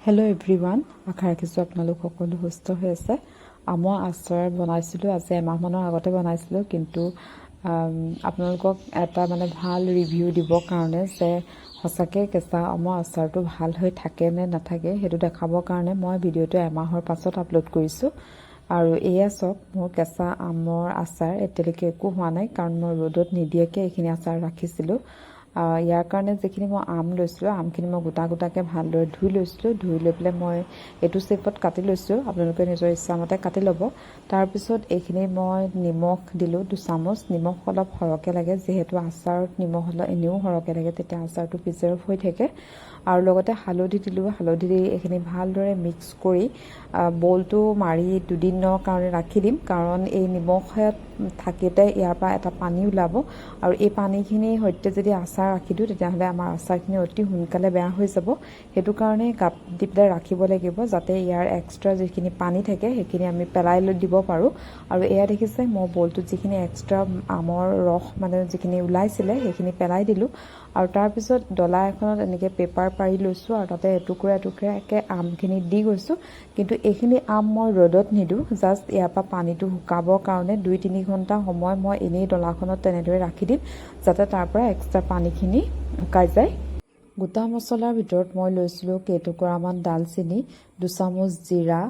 Hello' everyone, আশা ৰাখিছোঁ আপোনালোক সকলো সুস্থ হৈ আছে। আমৰ আচাৰ বনাইছিলোঁ, আজি এমাহমানৰ আগতে বনাইছিলোঁ। কিন্তু আপোনালোকক এটা মানে ভাল ৰিভিউ দিবৰ কাৰণে যে সঁচাকৈ কেঁচা আমৰ আচাৰটো ভাল হৈ থাকে নে নাথাকে, সেইটো দেখাবৰ কাৰণে মই ভিডিঅ'টো এমাহৰ পাছত আপলোড কৰিছোঁ। আৰু এয়া চাওক, মোৰ কেঁচা আমৰ আচাৰ এতিয়ালৈকে একো হোৱা নাই, কাৰণ মই ৰ'দত নিদিয়াকৈ এইখিনি আচাৰ ৰাখিছিলোঁ। ইয়াৰ কাৰণে যিখিনি মই আম লৈছিলোঁ, আমখিনি মই গোটা গোটাকৈ ভালদৰে ধুই লৈছিলোঁ। ধুই লৈ পেলাই মই এইটো শ্বেপত কাটি লৈছোঁ। আপোনালোকে নিজৰ ইচ্ছামতে কাটি ল'ব। তাৰপিছত এইখিনি মই নিমখ দিলোঁ 2 চামুচ। নিমখ অলপ সৰহকৈ লাগে, যিহেতু আচাৰত নিমখ অলপ এনেও সৰহকৈ লাগে, তেতিয়া আচাৰটো প্ৰিজাৰ্ভ হৈ থাকে। আৰু লগতে হালধি দিলোঁ। হালধি দি এইখিনি ভালদৰে মিক্স কৰি বলটো মাৰি দুদিনৰ কাৰণে ৰাখি দিম, কাৰণ এই নিমখত থাকোঁতে ইয়াৰ পৰা এটা পানী ওলাব আৰু এই পানীখিনিৰ সৈতে যদি আচাৰ ৰাখি দিওঁ, তেতিয়াহ'লে আমাৰ আচাৰখিনি অতি সোনকালে বেয়া হৈ যাব। সেইটো কাৰণে গাপ দি পেলাই ৰাখিব লাগিব, যাতে ইয়াৰ এক্সট্ৰা যিখিনি পানী থাকে, সেইখিনি আমি পেলাই লৈ দিব পাৰোঁ। আৰু এয়া দেখিছে, মই বলটোত যিখিনি এক্সট্ৰা আমৰ ৰস, মানে যিখিনি ওলাইছিলে, সেইখিনি পেলাই দিলোঁ। আৰু তাৰপিছত ডলা এখনত এনেকৈ পেপাৰ পাৰি লৈছোঁ আৰু তাতে এটুকুৰা এটুকুৰাকৈ আমখিনি দি গৈছোঁ। কিন্তু এইখিনি আম মই ৰ'দত নিদিওঁ। জাষ্ট ইয়াৰ পৰা পানীটো শুকাবৰ কাৰণে 2-3 ঘণ্টা সময় মই এনেই ডলাখনত তেনেদৰে ৰাখি দিম, যাতে তাৰ পৰা এক্সট্ৰা পানীখিনি শুকাই যায়। গোটা মছলাৰ ভিতৰত মই লৈছিলোঁ কেইটুকুৰামান ডালচেনি, 2 চামুচ জিৰা,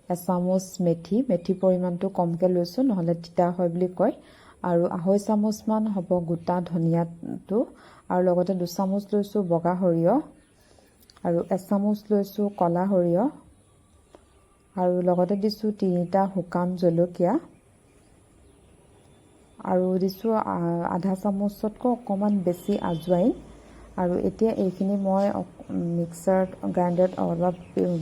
এচামুচ মেথি। মেথিৰ পৰিমাণটো কমকৈ লৈছোঁ, নহ'লে তিতা হয় বুলি কয়। আৰু 2.5 চামুচমান হ'ব গোটা ধনিয়াটো। আৰু লগতে 2 চামুচ লৈছোঁ বগা সৰিয়হ আৰু এচামুচ লৈছোঁ ক'লা সৰিয়হ। আৰু লগতে দিছোঁ তিনিটা শুকান জলকীয়া আৰু দিছোঁ আধা চামুচতকৈ অকণমান বেছি আজৱাইন। আৰু এতিয়া এইখিনি মই মিক্সাৰত, গ্ৰাইণ্ডাৰত অলপ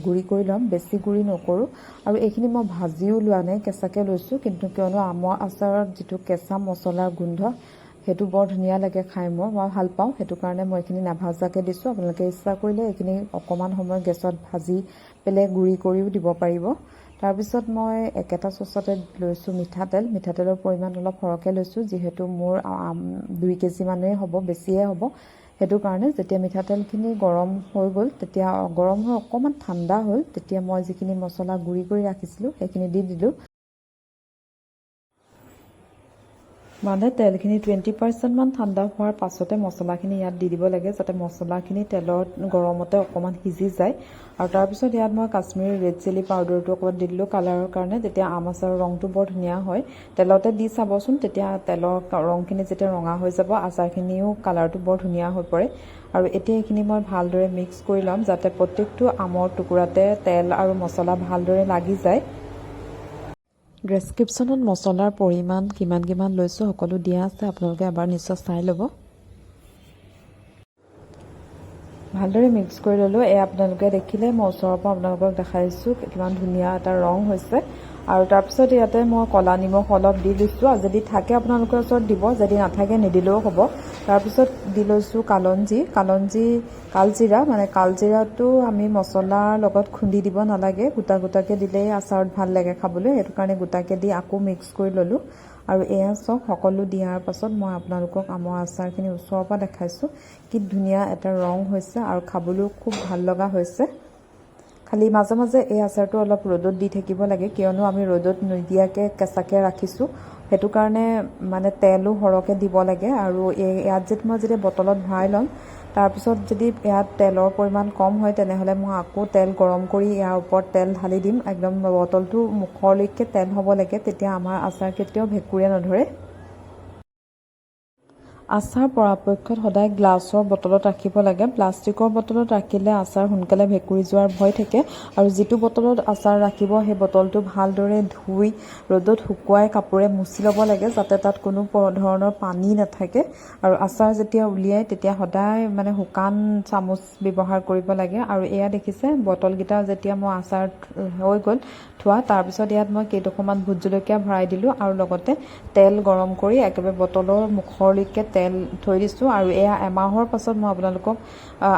গুড়ি কৰি ল'ম। বেছি গুড়ি নকৰোঁ। আৰু এইখিনি মই ভাজিও লোৱা নাই, কেঁচাকৈ লৈছোঁ কিন্তু, কিয়নো আমৰ আচাৰত যিটো কেঁচা মছলাৰ গোন্ধ, সেইটো বৰ ধুনীয়া লাগে খাই। মই ভাল পাওঁ। সেইটো কাৰণে মই এইখিনি নাভাজাকৈ দিছোঁ। আপোনালোকে ইচ্ছা কৰিলে এইখিনি অকণমান সময় গেছত ভাজি পেলাই গুড়ি কৰিও দিব পাৰিব। তাৰপিছত মই একেটা চচতে লৈছোঁ মিঠাতেল। মিঠাতেলৰ পৰিমাণ অলপ সৰহকৈ লৈছোঁ, যিহেতু মোৰ আম 2 কেজিমানেই হ'ব, বেছিয়ে হ'ব। সেইটো কাৰণে যেতিয়া মিঠাতেলখিনি গৰম হৈ গ'ল, তেতিয়া গৰম হৈ অকণমান ঠাণ্ডা হ'ল, তেতিয়া মই যিখিনি মছলা গুড়ি কৰি ৰাখিছিলোঁ, সেইখিনি দি দিলোঁ। মানে তেলখিনি 20%মান ঠাণ্ডা হোৱাৰ পাছতে মছলাখিনি ইয়াত দি দিব লাগে, যাতে মছলাখিনি তেলত গৰমতে অকণমান সিজি যায়। আৰু তাৰপিছত ইয়াত মই কাশ্মীৰী ৰেড চিলি পাউডাৰটো অকণমান দি দিলোঁ কালাৰৰ কাৰণে। তেতিয়া আম আচাৰৰ ৰংটো বৰ ধুনীয়া হয়। তেলতে দি চাবচোন, তেতিয়া তেলৰ ৰংখিনি যেতিয়া ৰঙা হৈ যাব, আচাৰখিনিও কালাৰটো বৰ ধুনীয়া হৈ পৰে। আৰু এতিয়া এইখিনি মই ভালদৰে মিক্স কৰি ল'ম, যাতে প্ৰত্যেকটো আমৰ টুকুৰাতে তেল আৰু মছলা ভালদৰে লাগি যায়। ডেছক্ৰিপশ্যনত মছলাৰ পৰিমাণ কিমান কিমান লৈছোঁ, সকলো দিয়া আছে। আপোনালোকে এবাৰ নিশ্চয় চাই ল'ব। ভালদৰে মিক্স কৰি ল'লোঁ। এই আপোনালোকে দেখিলে, মই ওচৰৰ পৰা আপোনালোকক দেখাইছোঁ কিমান ধুনীয়া এটা ৰং হৈছে। আৰু তাৰপিছত ইয়াতে মই ক'লা নিমখ অলপ দি দিছোঁ। আৰু যদি থাকে আপোনালোকৰ ওচৰত দিব, যদি নাথাকে নিদিলেও হ'ব। তাৰপিছত দি লৈছোঁ কালঞ্জী, কালঞ্জী, কালজিৰা। মানে কালজিৰাটো আমি মছলাৰ লগত খুন্দি দিব নালাগে, গোটা গোটাকৈ দিলেই আচাৰত ভাল লাগে খাবলৈ। সেইটো কাৰণে গোটাকৈ দি আকৌ মিক্স কৰি ল'লোঁ। আৰু এয়া চাওক, সকলো দিয়াৰ পাছত মই আপোনালোকক আমৰ আচাৰখিনি ওচৰৰ পৰা দেখাইছোঁ। কি ধুনীয়া এটা ৰং হৈছে আৰু খাবলৈও খুব ভাল লগা হৈছে। খালি মাজে মাজে এই আচাৰটো অলপ ৰ'দত দি থাকিব লাগে, কিয়নো আমি ৰ'দত নিদিয়াকৈ কেঁচাকৈ ৰাখিছোঁ। সেইটো কাৰণে মানে তেলো সৰহকৈ দিব লাগে। আৰু এই ইয়াত মই যেতিয়া বটলত ভৰাই ল'ম, তাৰপিছত যদি ইয়াত তেলৰ পৰিমাণ কম হয়, তেনেহ'লে মই আকৌ তেল গৰম কৰি ইয়াৰ ওপৰত তেল ঢালি দিম। একদম বটলটো মুখলৈকে তেল হ'ব লাগে, তেতিয়া আমাৰ আচাৰ কেতিয়াও ভেঁকুৰে নধৰে। আচাৰ পৰাপক্ষত সদায় গ্লাছৰ বটলত ৰাখিব লাগে। প্লাষ্টিকৰ বটলত ৰাখিলে আচাৰ সোনকালে ভেঁকুৰি যোৱাৰ ভয় থাকে। আৰু যিটো বটলত আচাৰ ৰাখিব, সেই বটলটো ভালদৰে ধুই ৰ'দত শুকুৱাই কাপোৰে মুচি ল'ব লাগে, যাতে তাত কোনো ধৰণৰ পানী নাথাকে। আৰু আচাৰ যেতিয়া উলিয়াই, তেতিয়া সদায় মানে শুকান চামুচ ব্যৱহাৰ কৰিব লাগে। আৰু এয়া দেখিছে, বটলকেইটা যেতিয়া মই আচাৰ হৈ গ'ল থোৱা, তাৰপিছত ইয়াত মই কেইডোখৰমান ভোট জলকীয়া ভৰাই দিলোঁ আৰু লগতে তেল গৰম কৰি একেবাৰে বটলৰ মুখলৈকে তেল থৈ দিছোঁ। আৰু এয়া এমাহৰ পাছত মই আপোনালোকক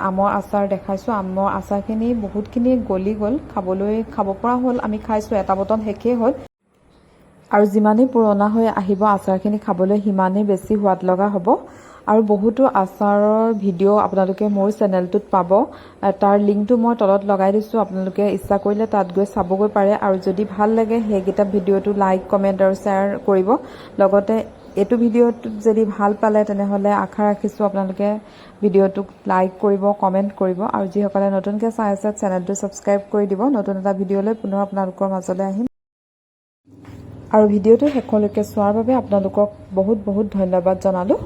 আমৰ আচাৰ দেখাইছোঁ। আমৰ আচাৰখিনি বহুতখিনি গলি গ'ল, খাবলৈ খাব পৰা হ'ল। আমি খাইছোঁ, এটা বটল শেষেই হ'ল। আৰু যিমানেই পুৰণা হৈ আহিব, আচাৰখিনি খাবলৈ সিমানেই বেছি সোৱাদ লগা হ'ব। আৰু বহুতো আচাৰৰ ভিডিঅ' আপোনালোকে মোৰ চেনেলটোত পাব। তাৰ লিংকটো মই তলত লগাই দিছোঁ, আপোনালোকে ইচ্ছা কৰিলে তাত গৈ চাবগৈ পাৰে। আৰু যদি ভাল লাগে, সেইকেইটা ভিডিঅ'টো লাইক, কমেণ্ট আৰু শ্বেয়াৰ কৰিব। লগতে এইটো ভিডিঅ'টোত যদি ভাল পালে, তেনেহ'লে আশা ৰাখিছোঁ আপোনালোকে ভিডিঅ'টোক লাইক কৰিব, কমেণ্ট কৰিব আৰু যিসকলে নতুনকৈ চাই আছে, চেনেলটো ছাবস্ক্ৰাইব কৰি দিব। নতুন এটা ভিডিঅ'লৈ পুনৰ আপোনালোকৰ মাজলৈ আহিম। আৰু ভিডিঅ'টো শেষলৈকে চোৱাৰ বাবে আপোনালোকক বহুত বহুত ধন্যবাদ জনালোঁ।